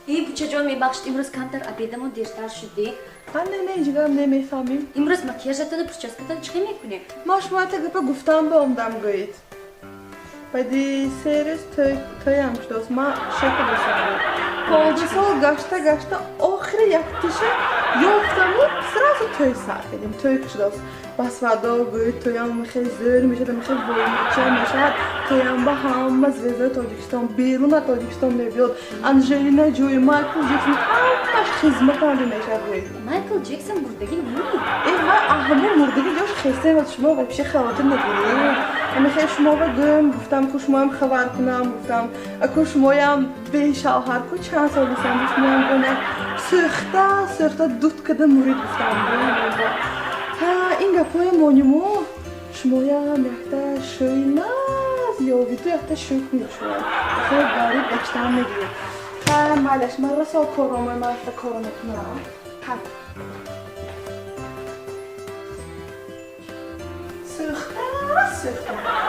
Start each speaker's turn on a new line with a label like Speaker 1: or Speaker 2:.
Speaker 1: И бучаҷон, мебахшед, имрӯз камтар обедамон дертар шуде.
Speaker 2: Ҳа, не, не, ҷигарам, немефаҳмем.
Speaker 1: Имрӯз макияжатону прическатон чӣ хел мекунем?
Speaker 2: Ма шумо та гапа гуфтам ба омдам, гӯед. Баъди 3 рӯз тӯям шудааст, ма шака дошам. 15 сол гашта гашта охири яктиша ёфтаму сразу тӯй сар кардем. Тӯй шудааст. Басвадо, гӯед, тӯям хеле зӯр мешавад, хеле воймача мешавад. Тӯям ба ҳама звездои Тоҷикистон, берун аз Тоҷикистон мебиёд. Анжелина Ҷоли, Майкл Ҷексон, ҳамаш хизматам мешавад, гӯед.
Speaker 1: Майкл Ҷексон мурдагӣ неми?
Speaker 2: Э, ва ҳамон мурдагӣ ҷош хестем, шумо вообще хавотир нагиред. Ами хел шумо ва гӯм гуфтам, ку шумоям хабар кунам гуфтам, аку шумоям бешавҳар ку чанд сол бисам, шумоям гӯм як сӯхта сӯхта дуд када мурид гуфтам. Ҳа, ин гапҳои монимо, шумоям якта шӯи наз ёвиду якта шӯй кунед, шумоям хел гариб гаштаам мегиред. Ҳа, майлаш, ман расо коромой, ман якта коро мекунам. Ҳа, сӯхта сӯхта.